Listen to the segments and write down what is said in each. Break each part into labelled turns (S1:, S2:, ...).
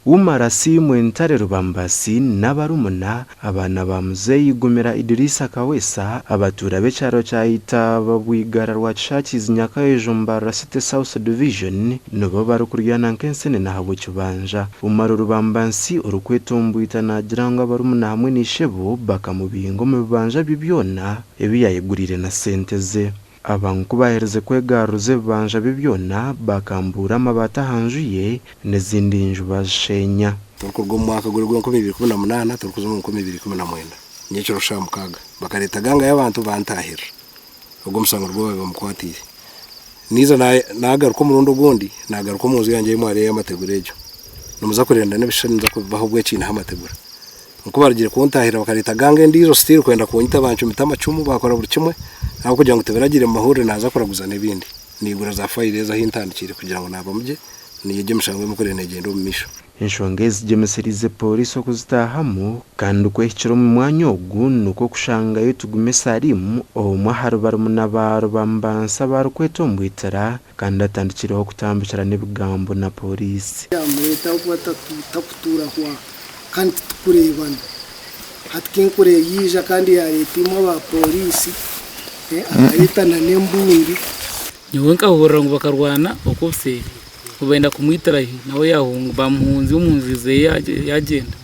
S1: Umar Asiimwe Ntare Rubambasi n'abarumuna, abaana ba Muzeeyi Gumira Idrisa Kaweesa, abatuura b'ekyaro kya Itaaba Bwigara Rwakishakiizi Nyakayojo Mbarara City South Division nibo barikuryana nk'ensenene ahabw'ekibanja. Umar Rubambansi orikwetomboita naagira ngu abarumuna hamwe na ishebo bakamubinga omu bibanja bye byona ebi yaayeguriire na sente ze. Aba ku baaherize kwegaruza ebibanja bye byona, baakambuura amabaati aha nju ye n'ezindi nju baazisheenya.
S2: Turikuruga omu mwaka guri gw'enkumi ibiri ikumi na munaana turikuza omu nkumi ibiri ikumi na mwenda, nyekiro shaaha mukaaga, bakareeta ganga y'abantu bantaahirira. Ogwo omushango nigwo baabaire bamukwatiire. Naija naagaruka omurundi ogundi, naagaruka omu nju yangye ei mwariyo ey'amategura egyo. Nimuza kureeba n'ebishushani ninza kubibaha obwo ekiineho amategura. Ku barugire kuntaahirira bakareeta ganga endiijo still kwenda kunyita bancumita amacumu baakora buri kimwe ahabw'okugira ngu tibiragiire mu mahurire naaza kuraguza n'ebindi. Naigura za fayiro ezo ahu ntandikiire kugira ngu naabamu gye neyegye emishango emwe neegyenda omu maisho.
S1: Enshonga ezi zigyemesereize pooriisi okuzitaahamu kandi ku ehikire omu mwanya ogu nikwo kushangayo Tugume Salim omwe ahari barumuna ba Rubambansi abaarikwetombwitira kandi atandikireho kutambukirana ebigambo na pooriisi.
S3: Yamureeta ahabw'okuba takutuura aho kandi titukureebana. Hati kinkureeba yaija kandi yareeta imwe aba pooriisi akareeta na n'embundu.
S4: Nyowe nkahurira ngu bakarwana okwo obuseeri ngu benda kumwitira hi nawe yahunga bamuhunzya omu nju ze yagyenda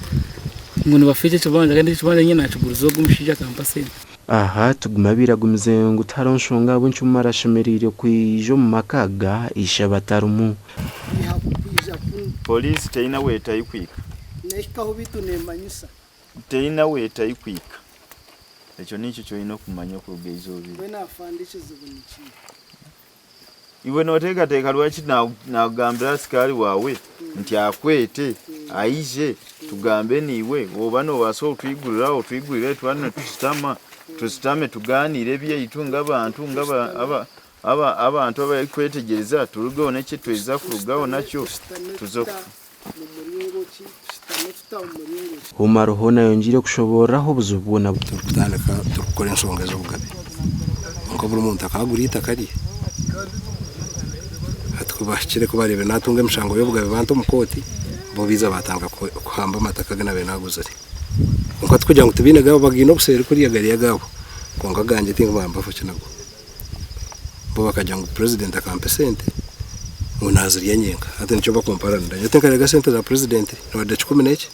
S4: ngu nibafa ekyo ekibanja kandi ekyo ekibanja nyine nakiguriza ogu omushaija akampa sente.
S1: Aha Tugume abaire agumize ngu tihariho nshonga ahabw'enki Umar ashemereire kwija omu maka aga ishe batarimu.
S5: Poliisi teine ahu etarikwika. Teine ahu etarikwika. Ekyo nikyo eki oine okumanya okuruga eizooba eri. Iwe nooteekateeka lwaki naakugambira asikaari waawe nti akwete aije tugambe naiwe, oba noobaasa otwigurire otwigurire twaba nitushutama tushutame tugaaniire ebyaitu nk'abantu abantu abarikwetegyereza turugeho n'eki tweza kurugaho nakyo tuze.
S1: Umar hoona ayongyeire kushoboorora ahu obuzibu bwona
S2: Turikutandika turikukora enshonga ez'obugabe. Kwonka buri muntu akaba agura eitaka rye. Hati ku bahikire ku bareebire naatunga emishango y'obugabe banta omu kooti, bo baija baatandika kuhamba amataka agu naabaire naaguzire. Kwonka tikugira ngu tibaine gaabo, bagaine obuseeri kuriya gari agaabo, kwonka agangye tinkumanya mbafa ki nago. Bo bakagira ngu purezidenti akampa esente ngu naazirya nyenka. Hati nikyo bakumparanira. Nyowe tinkaryaga esente za purezidenti wadde kikumi n'eki.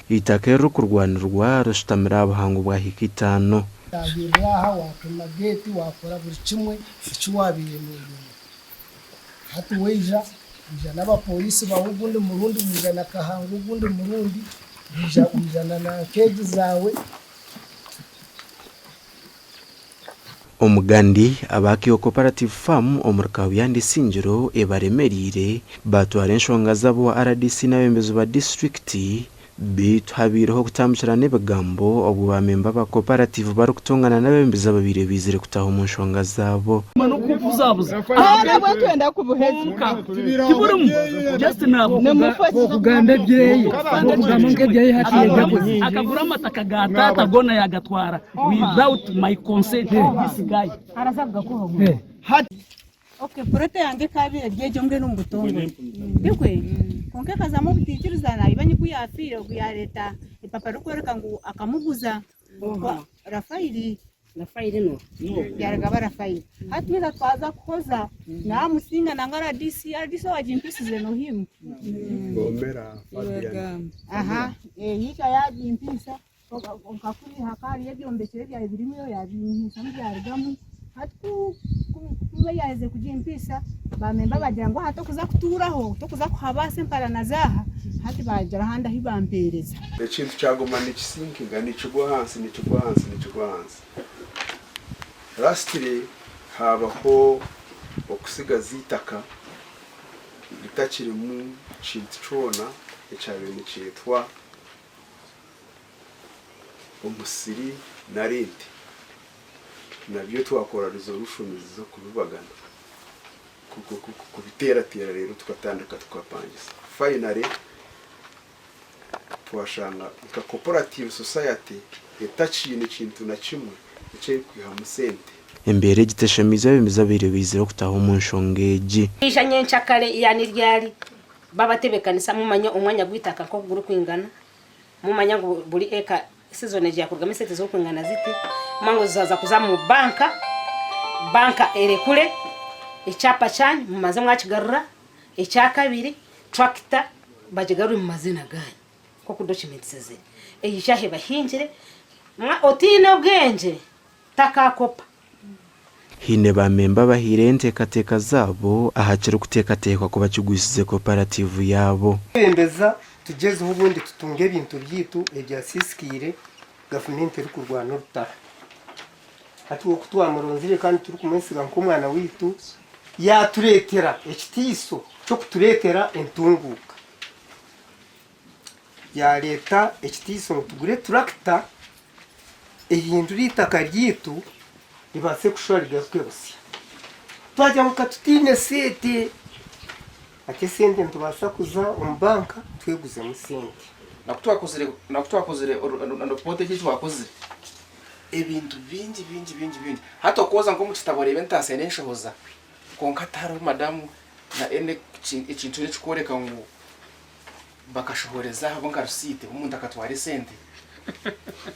S1: Eitaka eririkurwanirwa rishutamire aha buhango bwa hiika itaano.
S3: Taahirira aha, waapima geeti, waakora buri kimwe eki waabaire nooyenda. Hati waija, waija n'abapooriisi baawe ogundi murundi, waija na Kahanga ogundi murundi, waija waija na nkeegi zaawe.
S1: Omugandi, aba Kio Cooperative Farm omuri Kabuyanda Isingiro ebaremereire baatwara enshonga zaabo owa rdc n'abeebembezi ba disiturikiti beitu habaireho okutambukirana ebigambo obwo ba memba ba cooperative barikutongana n'abeebembezi ababaire baizire kutaaha omu nshonga zaabo.
S6: Without my consent this guy.
S7: Okay, purota yange ekabaire eri egyo mbwenu omu butongore tikwe? Kwonka ekazamu obutaikirizana ibanyi ku yaafiire ogu yaareeta epapa erikworeka ngu akamuguza Rafairi. Yaarigaba Rafairi. Hati twena twaza kuhoza naamusinga nangwa RDC, RDC owaagimpisize nohimu? Aha, yaija yaagimpisa. Nka kuriya hakaba hariyo ebyombekire ebyabaire birimu yaabinyihamu byarugamu. Hati ku ku yaaherize kugimpiisa, baamemba baagira ngu aha tokuza kutuuraho, tokuza kuhabaasa emparana z'aha, hati baagira ahandi ahu bampeereza.
S8: Ekintu kyaguma nikisinkinga, nikigwa ahansi, nikigwa ahansi, nikigwa ahansi. Lastly haabaho okutsigaza eitaka ritakirimu kintu kyona ekyabaire nikyetwa omusiri nari ente, nabyo twakora resolutions z'okubibagana, kubiteerateera reero tukatandika tukapangisa. Finally twashanga nka cooperative society etakiine kintu na kimwe eki erikwihamu sente.
S1: Embeera egi teshemeize abeebembezi abaire baizire okutaaha omu nshonga egi.
S9: Kwija nyenkyakare, yani ryari? Babatebeekanisa mumanye omwanya gw'eitaka nk'oku gurikwingana, mumanya ngu buri eka sizoni egi yaakurugamu esente zirikwingana ziti, mumanye ngu zaaza kuza omu banka, banka erekure ekyapa kyanyu mumaze mwakigarura, ekyakabiri turakita bagigarure omu maziina gaanyu nk'oku documents ziri. Eije aha ebahingire, otaine obwengye takaakopa.
S1: Haine ba memba abahaireyo enteekateeka zaabo aha kirikuteekateekwa kuba kigwisize koparatiivu yaabo.
S10: Kwebembeza tugyezeho obundi tutunge ebintu byaitu ebyasiisikaire gavumenti erikurwana orutaro. Hati we ku twamuronzire kandi turikumwesiga nk'omwana waitu, yaatureetera ekitiiso ky'okutureetera entunguuka. Yaareeta ekitiiso ngu tugure turakita ehindure eitaka ryaitu ribaase kushuba rigaruke busya. Twagira ngu ka tutaine sente, hati esente nitubaasa kuza omu banka tweguzemu sente.
S11: Naku twakozire ripooti egi ei twakozire, ebintu bingi bingi bingi bingi. Hati okwoza nk'omu kitabo oreebe entaasa n'enshohoza kwonka tihariho madamu na any ekintu kyona ekikworeka ngu bakashohoreza ahabo nka risiiti omuntu akatwara esente.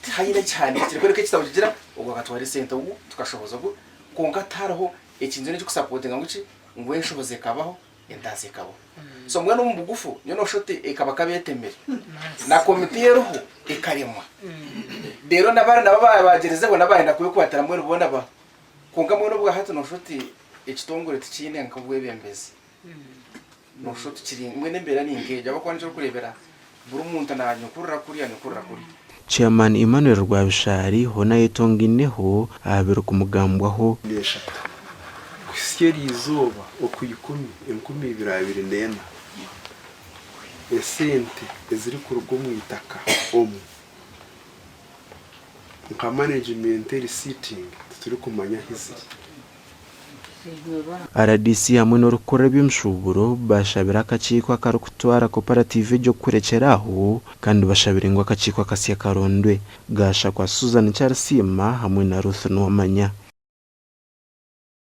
S11: Tihaine ekihandiikire kworeka ekitabo kigira ogu akatwara esente ogu tukashohoza ogu kwonka tihariho ekintu kyona ekikusapotinga ngu ki ngu enshohoza ekabaho entaasa ekabaho. So mbwenu omu bugufu nyowe noshusha oti ekaba kabetemire na komiti eriho ekaremwa reero nabari nabo bagyerizeho nabo bayenda kwekwatira mbwenu boona ba kwonka mbwenu obwahati noshusha oti ekitongore tikiine nk'obwebembezi. Noshusha oti kiri mbwenu embeera ni nk'egyo ahabw'okuba nikyo orikureebera buri muntu nanyukurira kuri anyukurira kuri.
S1: Chairman Emmanuel Rwabishaari hoona ayetongaineho aha birikumugambwaho.
S8: N'eshatu, kuhitsya eri izooba Okwikumi 2024, esente ezirikuruga omu itaka omu nka manegimenti eri sitting titurikumanya ahi ziri.
S1: Rdc hamwe n'orikukora eby'emishuuburo baashabire akakiiko akarikutwara koparatiivu egyo kurekyera aho kandi bashabire ngu akakiiko akasya karondwe. Gaashakwa Susan Kyarisiima hamwe na Ruth Nuwamanya.